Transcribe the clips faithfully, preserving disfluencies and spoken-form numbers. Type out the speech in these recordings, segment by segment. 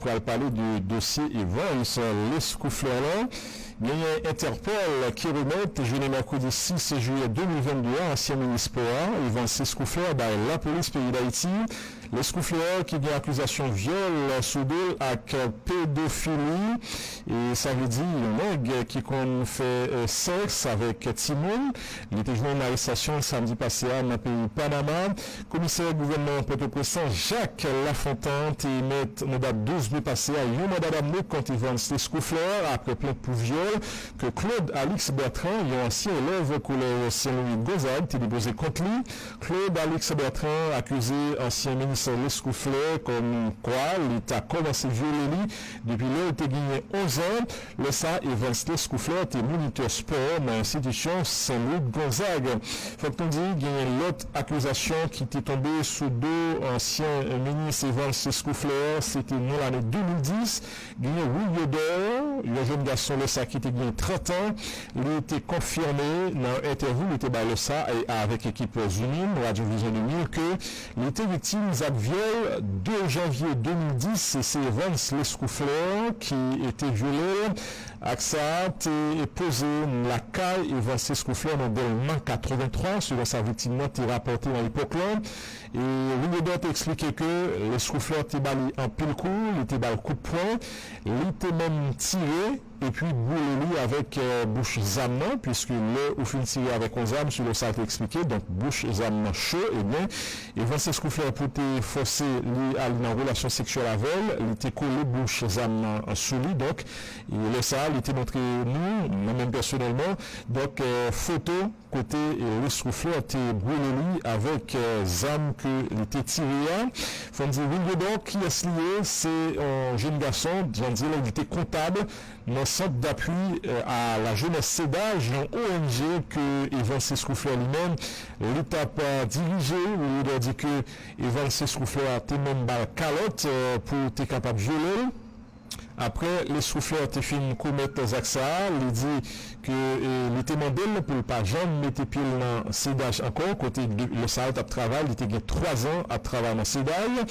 Pral pale de dosye Evans Lescouflair lan. Genyen Entèpòl ki remèt jounen mèkredi sis jiyè de mil vennde a ansyen minis spò a, Evans Lescouflair, bay lapolis peyi Dayiti. Lescouflair ki gen akizasyon vyòl sou do l ak pedofili, e sa vle di yon nèg ki konn fè, eh, sèks avèk timoun. Li te jwenn arestasyon l samdi pase a nan peyi Panama. Komisè gouvènman Pòtoprens lan, Jacques Lafontant, te emèt nan dat douz me pase a yon manda damne kont Evans Lescouflair apre plent pou vyòl ke Claude Alix Bertrand, yon ansyen elèv kolèj Sen Lwi Gonzag, te depoze kont li. Claude Alix Bertrand akize ansyen minis Lescouflair kòmkwa li ta kòmanse vyole li depi lè l te genyen onz an. Lè sa a, Evans Lescouflair te monitè spò nan enstitisyon Sen Lwi Gonzag. Fòk nou di, genyen lòt akizasyon ki te tonbe sou do ansyen minis Evans Lescouflair, se te nan lane de mil dis. Genyen Williodor, yon jèn gason lè sa ki te gen trant an, li te konfime nan entèvyou li te bay lè sa e avèk ekip Zoom In, Radyo Vizyon de mil, ke li te viktim zak vyòl de janvye de mil dis, e se Evans Lescouflair ki te vyole l. Ak sa a te poze lakay Evans Lescouflair nan Dèlma katrevenntwa, selon sa viktim nan te rapòte nan epòk lan. E Williodor te eksplike ke Lescouflair te ba li anpil kou, li te ba l kout pwen, li te menm tire epi boule li avèk, eh, bouch zam nan, piske lè ou fin tire avèk yon zam, selon sa l te eksplike, donk bouch zam nan cho, ebyen, Evans Lescouflair pou te fòse li al nan relasyon seksyèl avè l, li te kole bouch zam nan sou li, donk, e lè sa a, li te montre nou, mwen menm pèsonèlman, donk, eh, foto kote, eh, Lescouflair te boule li avèk, eh, zam ke li te tire a. Fò n di Williodor, kiyès li ye? Se yon jèn gason, jan di la, li te kontab nan Sant d'Appui, eh, à la Jeunesse Cedaj, yon O N G ke Evans Lescouflair li menm, li t ap, eh, dirije. Williodor di ke Evans Lescouflair te menm ba l kalòt, eh, pou te kapab vyole l. Apre Lescouflair te fin komèt zak sa a, li di ke, eh, li te mande l pou l pa janm mete pye l nan Cedaj ankò, kote de, lè sa a l t ap travay, li te gen twazan ap travay nan Cedaj,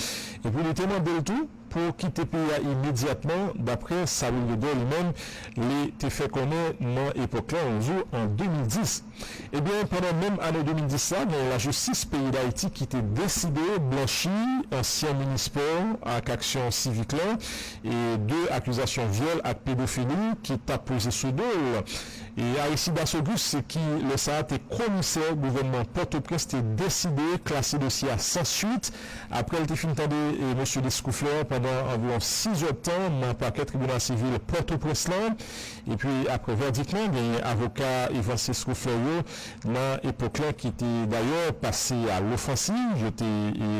epi li te mande l tou pou kite peyi a imedyatman, dapre sa Williodor li menm, li te fè konnen nan epòk la, yon jou an de mil dis. Ebyen, pandan menm ane de mil dis la, gen lajistis peyi Dayiti ki te deside blanchi ansyen minis spò ak aksyon sivik la, e de akizasyon vyòl ak pedofili ki t ap peze sou do l. E Aristide Saugus, ki lè sa a te komisè gouvènman Pòtoprens, te deside klase dosye a san swit, apre l te fin tande, e, mesye Lescouflair pandan anviwon sis èdtan nan pakè tribinal sivil Pòtoprens lan. Epi, apre vèdik lan, genyen avoka Evans Lescouflair yo nan epòk la ki te dayè pase a lofansiv. Yo te, e,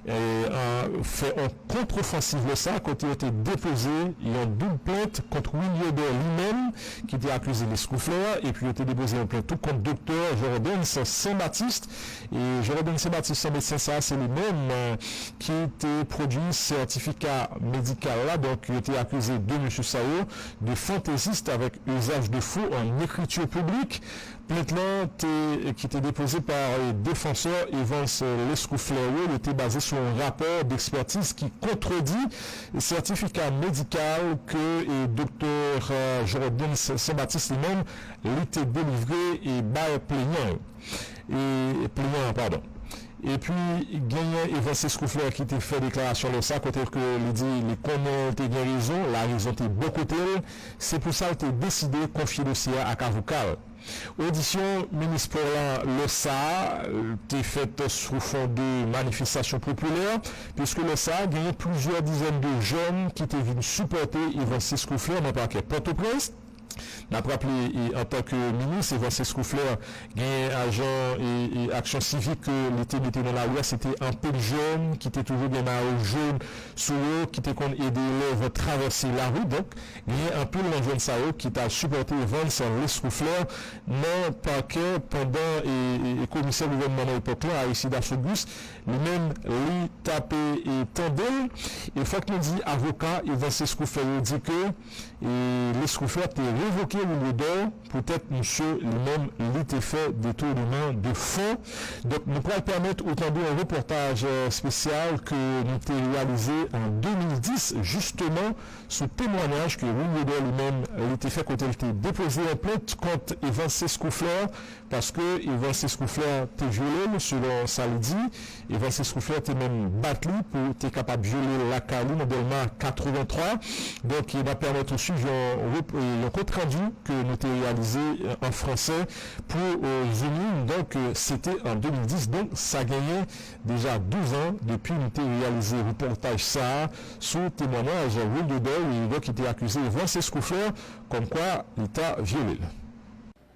e, an, fè yon kont-ofansiv lè sa, kote yo te depoze yon doub plent kont Williodor li menm, ki te akize Lescouflair, epi yo te depoze yon plent tou kont doktè Jordens Saint-Baptiste. E Jordens Saint-Baptiste, medsen sa, se li menm, e, ki te pwodui sètifika medikal la. Donk, yo te akize de mesye sa yo de fantezis avèk usage de faux en écriture publique. Plent lan te, ki te depoze pa, e, defansè Evans Lescouflair yo, yo te baze sou yon rapò dekspètiz ki kontredi sètifika medikal ke, e, doktè, e, Jordens Saint-Baptiste li menm, li te delivre e bay plenyan yo. E, plenyan an, padon. Epi, genyen Evans Lescouflair ki te fè deklarasyon lè sa, kote ke li di li konnen l te gen rezon, larezon te bò kote l, se pou sa l te deside konfye dosye a ak avoka l. Odisyon minis spò la lè sa a te fèt sou fon de manifestasyon popilè, piske lè sa a genyen plizyè dizèn de jèn ki te vin sipòte Evans Lescouflair nan pakè Pòtoprens. N ap raple, e, antanke minis, Evans Lescouflair, genyen ajan, e, e, aksyon sivik ke li te mete nan lari a, se te anpil jèn ki te toujou gen mayo jòn sou yo, ki te konn ede elèv travèse lari. Donk, genyen anpil nan jèn sa yo ki t al sipòte Evans Lescouflair nan pakè pandan, e, e, e komisè gouvènman nan epòk la, Aristide Saugus, li menm, li t ap, e, tande l. E fòk nou di, avoka Evans Lescouflair yo di ke, e, Lescouflair te revoke Williodor poutèt misye li menm li te fè detournement de fonds. Donk nou pral pèmèt ou tande yon repòtaj, euh, espesyal ke nou te reyalize an de mil dis, jisteman, sou temwanyaj ke Williodor li menm li te fè kote l te depoze yon plent kont Evans Escouflair, paske Evans Escouflair te vyole l, selon sa l di. Evans Escouflair te menm bat li pou te kapab vyole l lakay li nan Dèlma katrevenntwa. Donk, n ap pèmèt ou swiv yon rep-, yon kont randi ke nou te reyalize, euh, an fransè pou, euh, Zoom In. Donk, euh, se te an de mil dis. Donk, sa genyen deja douz an depi nou te reyalize repòtaj sa a sou temwanyaj Williodor, Williodor ki te akize Evans Escouflair kòmkwa li ta vyole l.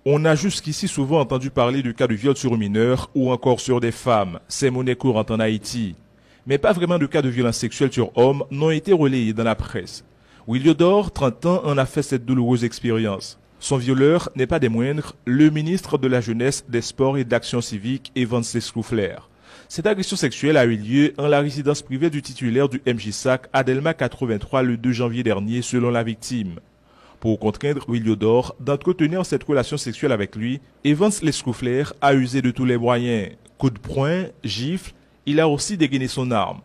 On a jusqu'ici souvent entendu parler de cas de viol sur mineurs ou encore sur des femmes, c'est monnaie courante en Haïti. Mais pas vraiment de cas de violence sexuelle sur hommes n'ont été relayés dans la presse. Williodor, trente ans, en a fait cette douloureuse expérience. Son violeur n'est pas des moindres, le ministre de la Jeunesse, des Sports et de l'Action Civique, Evans Escouflair. Cette agression sexuelle a eu lieu en la résidence privée du titulaire du M J sac à Dèlma quatre-vingt-trois le deux janvier dernier, selon la victime. Pour contraindre Williodor d'entretenir cette relation sexuelle avec lui, Evans Lescouflair a usé de tous les moyens, coups de poing, gifles, il a aussi dégainé son arme.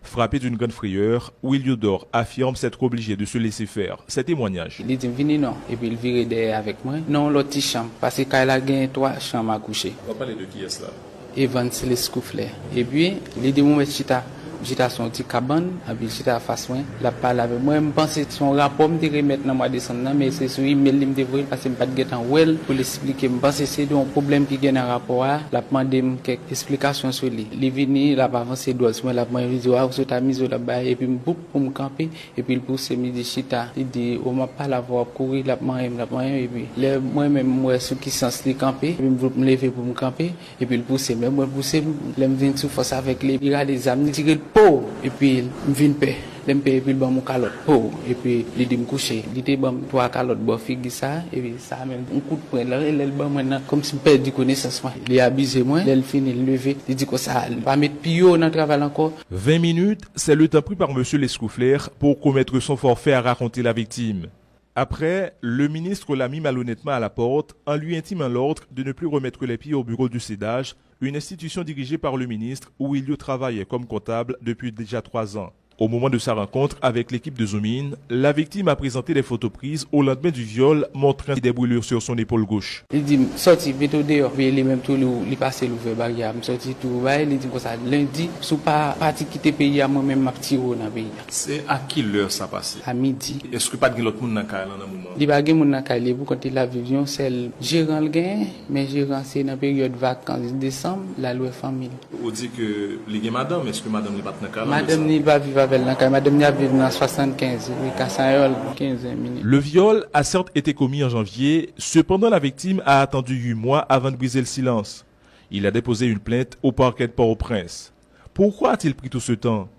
Frappé d'une grande frayeur, Williodor affirme s'être obligé de se laisser faire. Ces témoignages. Li di m vini non, epi l vire dèyè avèk mwen nan yon lòt ti chanm, paske kay la gen twa chanm a kouche. W ap pale de kiyès la? Evans Lescouflair. Epi, li di m ou mèt chita. M chita sou yon ti kabann, epi l chita anfas mwen. L ap pale avèk mwen. M panse se yon rapò m te remèt nan mwa desanm nan, men se sou imèl li m te voye l, paske m pa t gentan wè l pou l esplike m. M panse se yon pwoblèm ki gen nan rapò a. L ap mande m kèk esplikasyon sou li. Li vini, l ap avanse dwèt sou mwen, l ap mwen, li di, "Waw, ou sot amize w," l ap bay, epi m boup pou m kanpe. Epi l pouse m, li di, "Chita." Li di, "O, m ap pale avè w, w ap kouri," l ap manyen m, l ap manyen m, epi lè mwen menm m wè sou ki sans li kanpe, epi m voup m leve pou m kanpe, epi l pouse m. Lè m wè l pouse m, lè m vin sou fòs avèk li, li rale zam li, tire l, po! Epi m vin pè. Lè m pè, epi l ban m yon kalòt, po! Epi li di m kouche. Li te ban m twa kalòt bò figi sa, epi sa menm, yon kout pwen, lè, lè l ban mwen nan, kòmsi m pèdi konesans mwen. Li abize mwen, lè l fini, l leve, li di konsa, "Pa met pye w nan travay la ankò." Vingt minutes, c'est le temps pris par Monsieur Lescouflair pour commettre son forfait, a raconté la victime. Après, le ministre l'a mis malhonnêtement à la porte en lui intimant l'ordre de ne plus remettre les pieds au bureau du CEDAJ, une institution dirigée par le ministre où Wilio travaillait comme comptable depuis déjà trois ans. Au moment de sa rencontre avec l'équipe de Zoom In, la victime a présenté des photos prises au lendemain du viol, montrant des brûlures sur son épaule gauche. Li di m, "Sòti, mete w deyò." Epi li menm tou, li, li pase, l ouvè baryè a. M sòti tou, bay, li di m konsa, "Lendi, si w pa pati kite peyi a, mwen menm, m ap tire w nan peyi a." Se a ki lè sa pase? A midi. Èske pa t gen lòt moun nan kay lan nan moman an? Li pa gen moun nan kay li, poukont li, l ap viv yon sèl jeran l genyen, men jeran se nan peryòd vakans desanm, l al wè fanmi l. Ou di ke li gen madanm, èske madanm li pa t nan kay lan lè sa? Madanm li pa viv avè l nan kay, madanm li ap viv nan swasannkenz, wi, Kasayòl, kenz minit. Le viol a certes été commis en janvier, cependant la victime a attendu huit mois avant de briser le silence. Il a déposé une plainte au parquet de Port-au-Prince. Pourquoi a-t-il pris tout ce temps?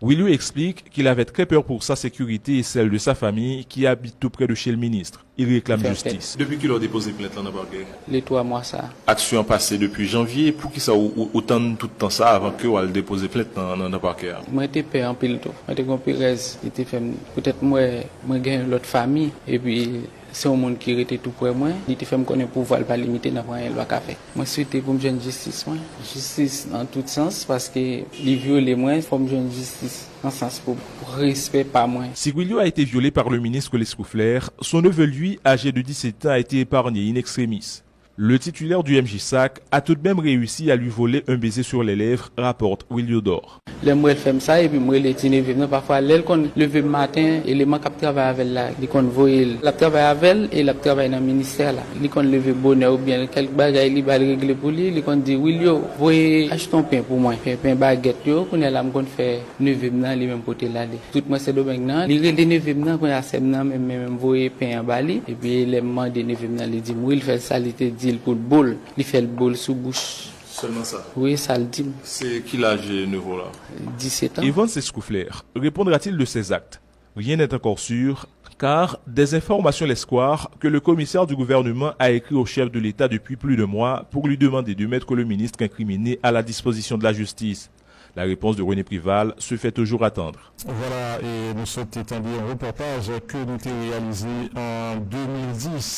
Wilio explique qu'il avait très peur pour sa sécurité et celle de sa famille qui habite tout près de chez le ministre. Il réclame justice. Depi kilè w depoze plent lan nan pakè? Le twa mwa sa. Aksyon an pase depi janvye, poukisa ou, ou, ou tann tout tan sa avan ke w al depoze plent nan, nan, nan pakè a? Mwen te pè anpil tou. Mwen te gen yon perèz ki te fè m, poutèt m wè mwen gen yon lòt fanmi, epi se yon moun ki rete tou prè mwen, li te fè m konnen pouvwa l pa limite nan anyen l pa ka fè. Mwen swete pou m jwenn jistis mwen. Jistis nan tout sans, paske li vyole mwen, fò m jwenn jistis nan sans pou, pou respè pa mwen. Si Wilio a été violé par le ministre Lescouflair, son neveu, lui, âgé de dix-sept ans, a été épargné in extremis. Le titulaire du M J sac a tout de même réussi à lui voler un baiser sur les lèvres, rapporte Williodor. Lè m wè l fè m sa, epi m rele ti neve m nan, pafwa lè l konn leve m maten, eleman k ap travay avè l la, li konn voye l. L ap travay avè l e l ap travay nan ministè la. Li konn leve bonè oubyen kèlk bagay li ba l regle pou li, li konn di, "Wilio, voye achte yon pen pou mwen, pen, pen bagèt yo." Kounye a la m konn fè neve m nan, li menm pote l ale. Tout mwen Sendomeng nan, li rele neve m nan, kounye a sè m nan menm, menm, menm voye pen an ba li. Epi lè m mande neve m nan, li di m wi, l fè l sa li te di l pou l bo l, li fè l bo l sou bouch. Sèlman sa? Wi, sa l di m. Se ki laj nevè w la? Disèt an. Evans Escouflair répondra-t-il de ses actes? Rien n'est encore sûr, car des informations laissent croire que le commissaire du gouvernement a écrit au chef de l'État depuis plus d'un mois pour lui demander de mettre le ministre incriminé à la disposition de la justice. La réponse de René Préval se fait toujours attendre. Vwala, e nou sot te tande yon repòtaj ke nou te reyalize an de mil dis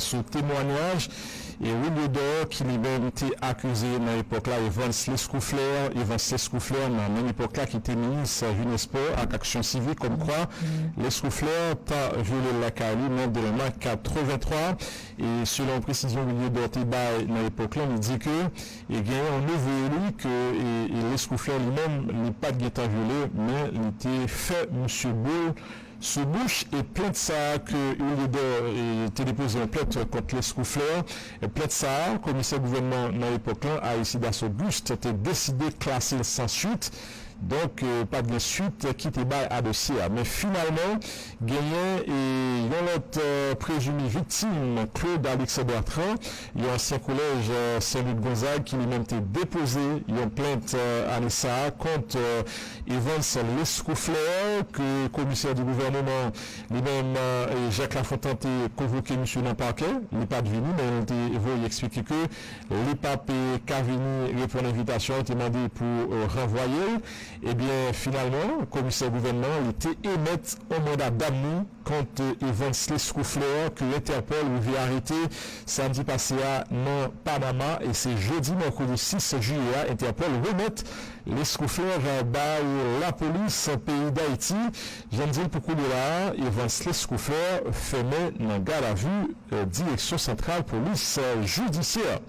sou temwanyaj e Williodor ki li menm te akize nan epòk la Evans Lescouflair, Evans Lescouflair nan menm epòk la ki te minis jenès, spò ak aksyon sivik, kòmkwa Lescouflair ta vyole l lakay li nan Dèlma katrevenntwa. E selon presizyon Williodor te bay nan epòk la, li di ke e genyen yon nevle li ke e, e Lescouflair li menm li pa t gentan vyole, men li te fè misye boul sou bouch. E plent sa a ke Williodor e, te depoze yon plent kont Lescouflair. E plent sa a, komisè gouvènman nan epòk lan, Aristide Auguste, te deside klase l san swit. Donk, e, pa t gen swit ki te bay a dosye a. Men finalman, genyen e, yon lòt e, prezime viktim, Claude Alex Bertrand, yon ansyen kolèj e, Saint Louis Gonzague, ki li menm te depoze yon plent e, ane sa a kont e, Evans Lescouflair, ke komisè di gouvèneman li menm e, Jacques Lafontant te konvoke misye nan pakè. Li pa t vini, men li te voye eksplike ke li p ap e, ka vini reponn envitasyon an, li te mande pou e, ranvwaye l. Ebyen, finalman, komisè gouvènman an, li te emèt yon manda damni kont e, Evans Lescouflair ke Entèpòl rive arete samdi pase a nan Panama. E se jodi mèkredi sis jiyè a Entèpòl remèt Lescouflair bay lapolis peyi Dayiti. Jan n di l pou kounye la a, Evans Lescouflair fèmen nan gadavi e, Direksyon Santral Polis e, Jidisyè.